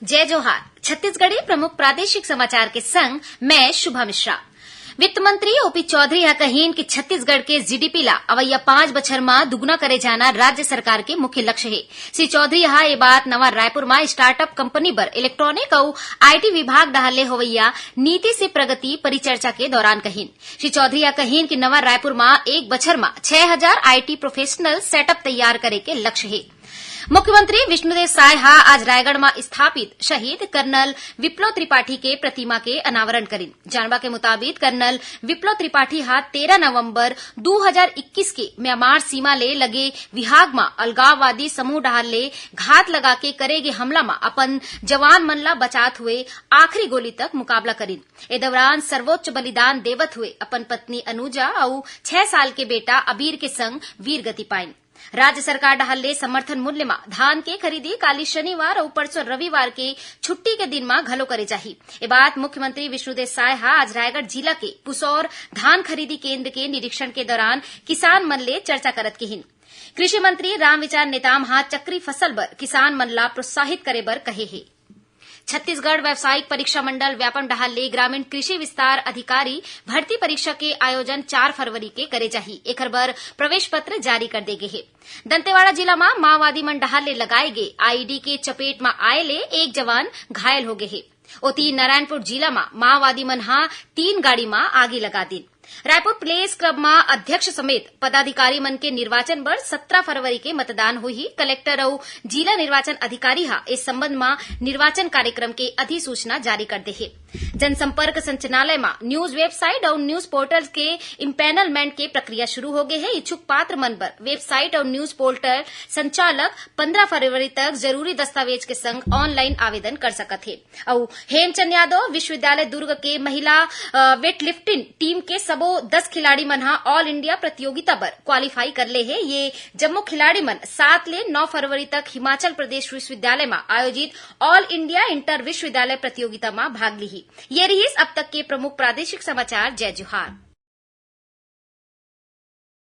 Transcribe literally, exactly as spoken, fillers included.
जय जोहार। छत्तीसगढ़ी प्रमुख प्रादेशिक समाचार के संग मैं शुभा मिश्रा। वित्त मंत्री ओपी चौधरी ह कहिन कि छत्तीसगढ़ के जीडीपी ला अवइया पांच बछर म दुगुना करे जाना राज्य सरकार के मुख्य लक्ष्य हे। श्री चौधरी ह ये बात नवा रायपुर म स्टार्टअप कंपनी बर इलेक्ट्रॉनिक अउ आईटी विभाग डहार ले होवइया नीति से प्रगति परिचर्चा के दौरान कहिन। श्री चौधरी ह कहिन कि नवा रायपुर म एक बछर म छह हजार आईटी प्रोफेशनल सेटअप तैयार करे के लक्ष्य हे। मुख्यमंत्री विष्णुदेव साय ह आज रायगढ़ म स्थापित शहीद कर्नल विप्लव त्रिपाठी के प्रतिमा के अनावरण करिन। जानबा के मुताबिक, कर्नल विप्लव त्रिपाठी ह तेरह नवंबर दू हजार इक्कीस के म्यांमार सीमा ले लगे विहाग म अलगाववादी समूह डहार ले घात लगा के करे गे हमला म अपन जवान मन ला बचात हुए आखिरी गोली तक मुकाबला करिन। ए दौरान सर्वोच्च बलिदान देवत हुए अपन पत्नी अनुजा अउ छह साल के बेटा अबीर के संग वीर गति पाइन। राज्य सरकार डहार ले समर्थन मूल्य म धान के खरीदी काली शनिवार अउ परसों रविवार के छुट्टी के दिन म घलो करे जाही। ए बात मुख्यमंत्री विष्णुदेव साय ह आज रायगढ़ जिला के पुसौर धान खरीदी केंद्र के निरीक्षण के दौरान किसान मन ले चर्चा करत किहिन। कृषि मंत्री रामविचार नेताम ह चक्री फसल बर किसान मन ला प्रोत्साहित करे बर कहे हे। छत्तीसगढ़ व्यावसायिक परीक्षा मंडल व्यापम डहार ले ग्रामीण कृषि विस्तार अधिकारी भर्ती परीक्षा के आयोजन चार फरवरी के करे जाही। एखर बर प्रवेश पत्र जारी कर दे गे हे। दंतेवाड़ा जिला म माओवादी मन डहार ले लगाए गे आईईडी के चपेट म आए ले एक जवान घायल हो गे हे। ओती नारायणपुर जिला म माओवादी मन ह तीन गाड़ी म आगी लगा दीन। रायपुर प्रेस क्लब म अध्यक्ष समेत पदाधिकारी मन के निर्वाचन बर सत्रह फरवरी के मतदान होही। कलेक्टर अउ जिला निर्वाचन अधिकारी ह इस संबंध म निर्वाचन कार्यक्रम के अधिसूचना जारी कर दे हे। जनसंपर्क संचालनालय म न्यूज वेबसाइट अउ न्यूज पोर्टल के इम्पैनलमेंट के प्रक्रिया शुरू हो गे हे। इच्छुक पात्र मन बर वेबसाइट अउ न्यूज पोर्टल संचालक पंद्रह फरवरी तक जरूरी दस्तावेज के संग ऑनलाइन आवेदन कर सकत हे। अउ हेमचंद यादव विश्वविद्यालय दुर्ग के महिला, अ, वेटलिफ्टिंग टीम के सबो दस खिलाड़ी मन ह ऑल इंडिया प्रतियोगिता बर क्वालीफाई कर ले हे। ये जम्मो खिलाड़ी मन सात ले नौ फरवरी तक हिमाचल प्रदेश विश्वविद्यालय म आयोजित ऑल इंडिया इंटर विश्वविद्यालय प्रतियोगिता म भाग लिही। ये रिहिस अब तक के प्रमुख प्रादेशिक समाचार। जय जोहार।